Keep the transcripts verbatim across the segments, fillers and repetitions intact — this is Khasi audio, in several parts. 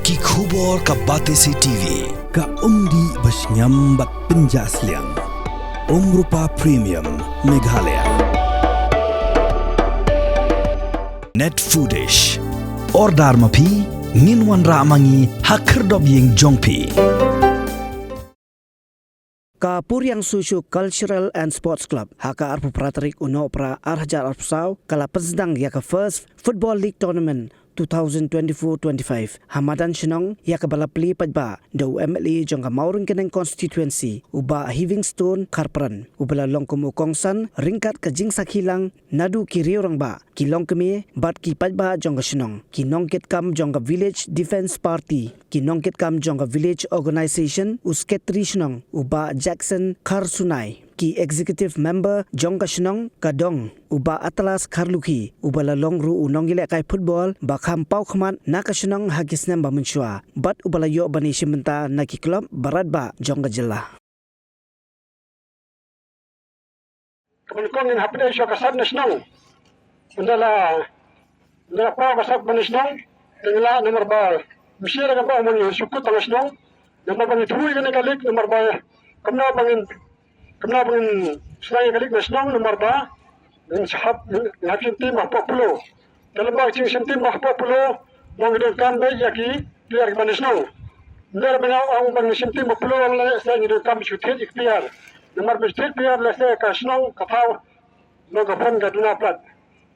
Ki khubor ka Batesi T V. Ka umdih ba shngiam bad pynjah sliang. Umrupa Premium Meghalaya. Net Foodish. Order ma phi, ngin wanrah ma ngi ha khyrdop ïing jong phi. Ka Puriang Socio Cultural and Sports Club, ha ka arphew phra tarik u Nohprah ar hajar arphew saw, ka la pynsdang ïa ka First Football League Tournament two thousand twenty-four twenty-five ha madan shnong, ïa kaba la plie paidbah da u M L A jong ka Mawryngkneng Constituency, u Bah Heavingstone Kharpran, uba la long kum u kongsan ryngkat ka jingsakhi lang naduh ki riew rangbah, ki longkmie bad ki paidbah jong ka shnong, ki nongkitkam jong ka Village Defence Party, ki nongkitkam jong ka Village Organisation, u Secretary shnong, u Bah Jackson Kharsunai, ki Executive Member jong ka shnong ka dong, u Bah Atlas Kharlukhi, uba la long ruh u nongïalehkai football ba kham paw khmat na ka shnong ha ki snem ba mynshuwa, bad uba la ïoh ban ïashim bynta na ki club baroh ba jong ka jylla. Ka ban kong ngin hapdeng sha ka sap na shnong. Ynda la, ynda la paw ka sap ban na shnong. Te ngi la namar ba mshi da ka ba mon yu sukut tang na shnong. Namar ba ngi thui kane ka lik namar ba kumno ba ngin, kumno ba ngin sdang ïa ka lik na shnong namar ba ngin sahap, ngin hap shim tim ba popular. Te lem bad ka jingshim tim ba popular, ba ngi donkam beit ïa ki player kiba na shnong. Ynda ba nga ong ba ngi shim tim ba popular lehse ngi donkam shu thied ïa ki player. Namar ba shu thied player lehse ka shnong ka thaw, nongkaphan ka duna palat.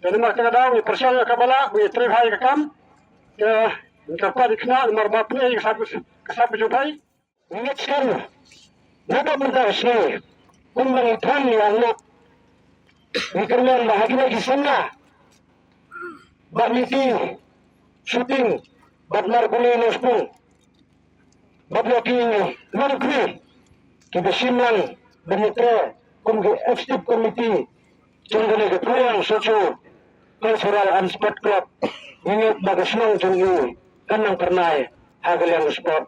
Te namar kata ka daw ngi pyrshang ïa kaba lah, ngi trei bha ïa ka kam. Te ngi kyrpad ïa ki khynnah namar ba pynïaid ïa ka sap, ka sap ka jong phi. Ngi ngeit skhem na ka bynta ka sngi kumba ngi thang ïa u lok. Ngi kyrmen ba ha kine ki samla Bah Miti Shooting bad Marconi Nospung bad ïa ki longkmie kiba shim lang ban ïatrei kum ki executive committee jong kane ka Puriang Socio Cultural and Sport Club. Ngi ngeit ba ka shnong jong ngi kan nang phyrnai ha ka liang ka sport.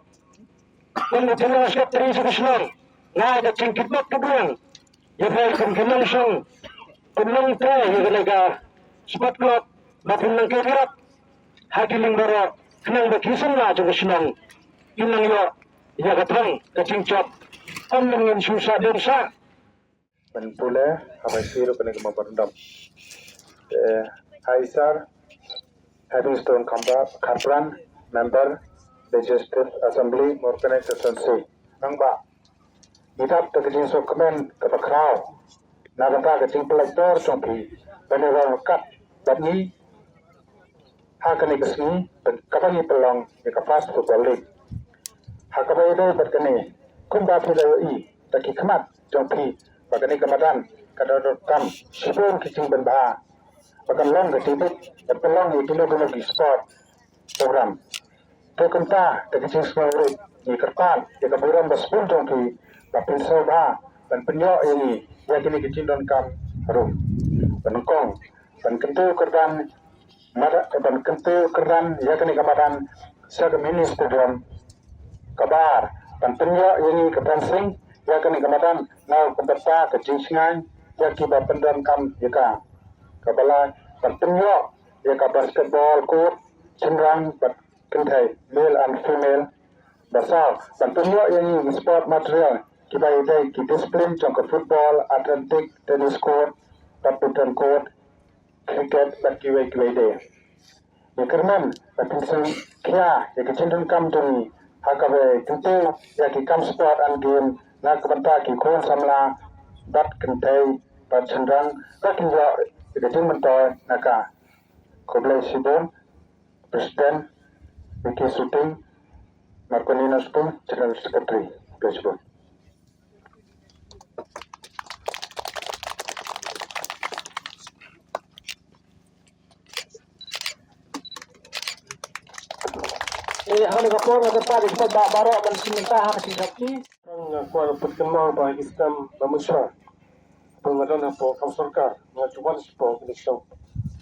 Kum u General Secretary jong ka shnong, nga ai ka jingkitmat kaba biang ïa phi kum ki nongshong, kum nongtrei ïa kane ka sport club, ba phin nang kyrkieh ha ki liang baroh khnang ba ki samla jong ka shnong kin nang ïoh ïa ka thong ka jingjop. Ym ngin shu sah dien sah. Ban pule ha bai sir kane ka memorandum. Eh, Hai Sir Heavingstone Kharpran, Member Legislative Assembly, Mawryngkneng Constituency. Nang ba ngi dap da ka jingsngewkmen kaba khraw na ka bynta ka jingpynlait dor jong phi ban ïaroh ryngkat bad ngi ha kane ka sngi, kaba ngi pynlong ïa ka First Football League. Ha kaba ïadei bad kane, kumba phi la ïohi da ki khmat jong phi ba kane ka madan ka don donkam shibun ki jingpynbha ba kan long ka jingduk ban pynlong ïa kino kino ki sport program. Te kumta da ka jingsngewrit ngi kyrpad ïa ka burom ba shibun jong phi ba phin sngewbha ban pynïoh ïa ngi ïa kine ki jingdonkam harum. Ba nyngkong, ban kyntiew kyrdan madan, ban kyntiew kyrdan ïa kane ka madan sha ka mini stadium. Kaba ar, ban pynïoh ïa ngi ka fencing ïa kane ka madan na ka bynta ka jingshngaiñ ïa kiba pyndonkam ïa ka. Kaba lai, ban pynïoh ïa ka basketball court shynrang bad kynthei, male and female. Ba saw, ban pynïoh ïa ngi ki sport material kiba ïadei ki discipline jong ka football, athletic, tennis court, badminton court, cricket bad kiwei kiwei de. Ngi kyrmen ba phin sngewkhia ïa ka jingdonkam jong ngi ha kaba kyntiew ïa ki kam sport and game na ka bynta ki khun samla bad kynthei bad shynrang ba kin ïoh ïa ka jingmyntoi na ka. Khublei shibun. President Vicky Shooting, Marcolina Shooting, General Secretary. Khublei shibun. Eh, ha kane ka por nga kyrpad ïa ki paidbah baroh ban shim bynta ha ka jingshakri. Nga kwah ban pynkynmaw ba ha ki snem ba mynshuwa, haba nga don hapoh kam sorkar, nga ju wan shapoh kane ka shnong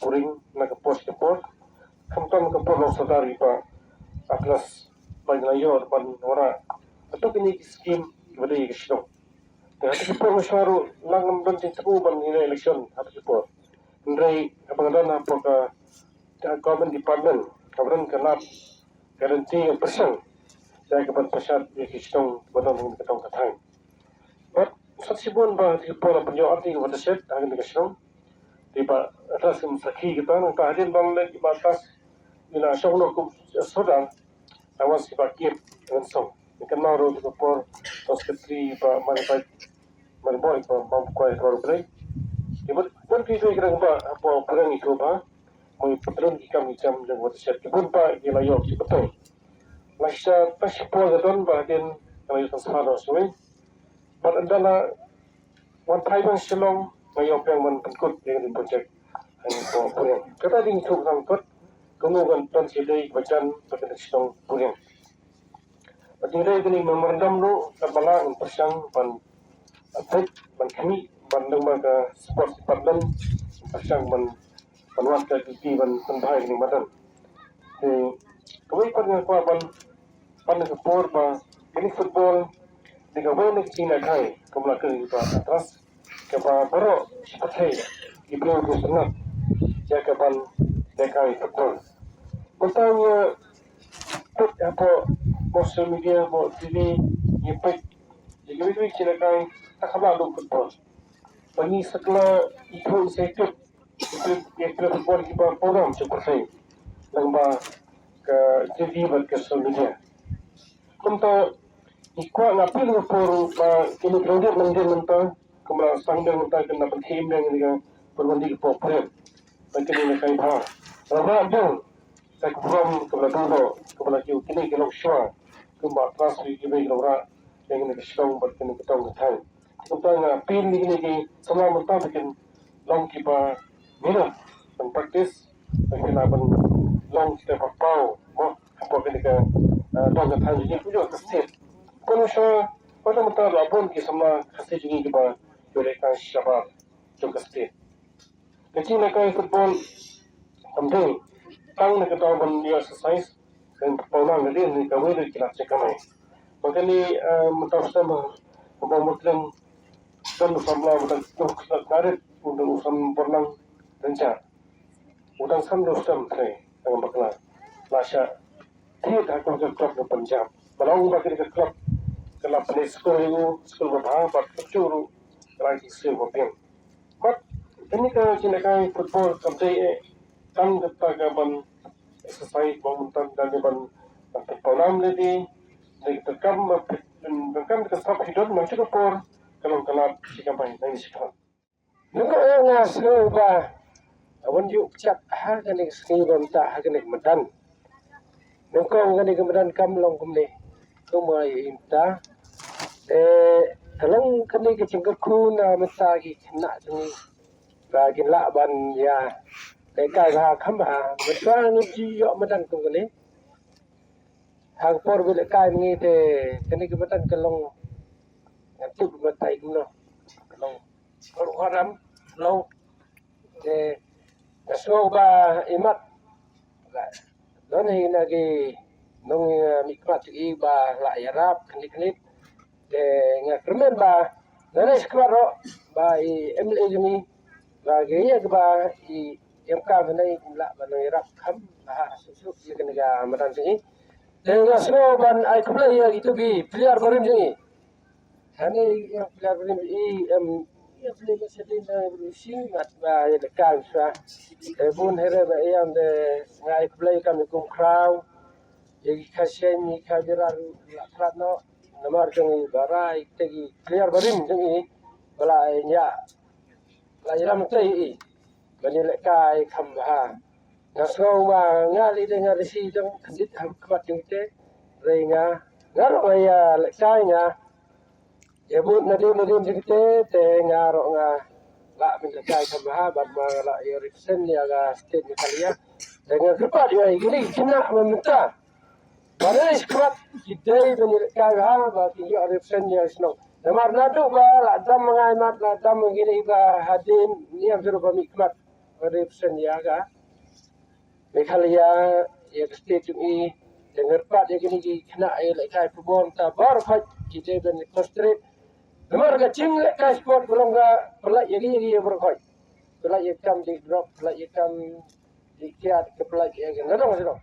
Puriang na ka por sha ka por. Khamtam ka por long sordar i Bah Atlas ba ngi la ïoh ban wanrah hato kine ki skim kiba dei ka shnong. Te ha kata ka por mynshuwa ruh la ngam don jingthmu ban ïaleh election ha kata ka por. Hynrei haba nga don hapoh ka, ka government department kaba don ka lad ka lynti ka pyrshang ïa ka ban pyrshah ïa ki shnong ba don ha ka tong ka thaiñ. Bad sa shibun ba ki por ban ïoh arti ka watershed ha ka shnong. Te ba atas kum sakhi kita nang ta hadien ban leh ba atas ina shong no kum soda. Awas ki ba kip ngan song. Ni kan ma ro ki por to sekretari ba man ba man boy ba ba kwai ba bre. Ki bun bun ki ki ba ba purang itu ba. Mo putrin ki kam ki jam jang watershed ki bun ba ki la ïoh ki betul. Lashta ta shi por ka don ba hadien ka la ïoh transfer da shuwa. Bad ynda la wan phai bang Shillong nga ïoh pyrshang ban pynkut ïa ka project ha ka por puriang. Kata dei ngin shu kut kumno kan don shi dei ba jan ba ka dei Shillong puriang. Bad dei kane memorandum ruh ka ba la ngan pyrshang ban update ban khmih ban dang ba ka sports department pyrshang ban ban wan ka ki ban ban bhai ni madan. Te kawei pat nga kwah ban ban ka por ba kini football ni kawei ni ki na kai kumla kini ba atras ka ba baro shi pathai ki bro ko sanat ya ka ban ni kai football. Mynta nga put hapo social media mo T V ni put ni kawei kini na kai ta kaba lu football. Bani sakla itu saya kut Ïa ki ba program sha pyrthei lang ba ka T V bad ka social media. Kumta ngi kwah nga appeal ka por ba kine ki longdien longdien mynta kumba la sdang dang mynta kane ban khie im dang ïa ka por ban dei ka por pyrem ba kine ki kai bha. Ba ba dang ka program kaba la dang kaba la kiew kine ki long shuwa kumba tras ri ki ba ki long rah ïa kine ki shnong bad kine ki tong ki thaiñ. Kumta nga appeal ïa kine ki samla mynta ba kin long kiba minot ban practice ba kin lah ban long kita ba paw mo hapoh kane ka, eh, dong ka thaiñ jong ngi kumjuh ka state. Pynshai ba mynta la bun ki samla Khasi jong ngi kiba ïoh leh tang shabar jong ka state. Ka jingïalehkai football kam dei tang na ka daw ban ïa exercise, kan pawnang ka dei ni kawei na ki lad jingkamai. Ba kane, eh, mynta u snem ba, ba mut leng kan u samla mynta u snem karit, u dang u snem bor lang dan ja. U dang san u snem kai dang bakla. La sha thied ha ka club na Punjab. Ba long ba kane ka club ka la pynleit skul ïa u, skul ba bha, ba ka jur u ka la ki skul ba biang. Bad kane ka jingïalehkai football kam dei eh tang kata ka ban exercise ba mynta da ban ban pawnam lei dei dei ka kam ba ban kam ka sap hi don ma ka por ka long ka lad shi ka bai nang shi ka. Nang ko nga sngew ba wan juk chak ha kane ka sngi ba mynta ha kane ka madan. Nang ko kane ka madan kam long kumne. Kumba ïa mynta. Eh, ka long kane ka jingkyrkhu na mynta ki khynnah jong ngi. Ba kin lah ban ïa lehkai bha kham bha. Mynta ngi ju ïoh madan kum kane. Ha ka por ba lehkai ngi te kane ka madan ka long ngan tip ba tai kumno. Ka long ka ruh haram long. Te nga sngew ba imat. Don hi na ki nong mihkhmat i ba la ïarap khnit khnit. Te nga kyrmen ba nangne shakhmat ruh ba i M L A jong ngi ba ki ïa kiba i em kam hangne lah ban ïarap kham ba ha suk suk ïa kane ka madan jong ngi. Te nga sngew ban ai khublei ïa kito ki player barim jong ngi. Hangne ïa player barim i em ïa player ba sedin da bru sing mat ba ïa de kan sa. Te bun here ba ïa de nga ai khublei kam kum khraw. Ïa ki khashen ïa ka jira la prat no. Namar jong i ba rai te ki player barim jong i ba la ïa la ïa lam te i ba ni lehkai kham bha. Nga sngew ba nga li de nga risi jong kandit ha khmat jong te re nga nga ro ïa lehkai nga ïa but na dim na dim jong te te nga ro nga la min lehkai kham bha bad ma la ïa represent ïa ga state Meghalaya. Te nga kyrpad ïa i kini kina mynta. Ba dei shi khmat ki dei ba ngi lehkai bha ba ki ïoh represent ïa shnong. Namar naduh ba la dam ma ngai mat la dam ma ngi ba hadien niam shuh ba mih khmat ba represent ïa ka Meghalaya ïa ka state jong i. Te nga kyrpad ïa kini ki khynnah ïa lehkai football ta baroh khoit ki dei ban concentrate. Namar ka jinglehkai sport ka long ka pynlait ïa ki ïa ki baroh khoit. Pynlait ïa kam di drop, pynlait ïa kam di kiad, ka pynlait ïa ka nadong nadong.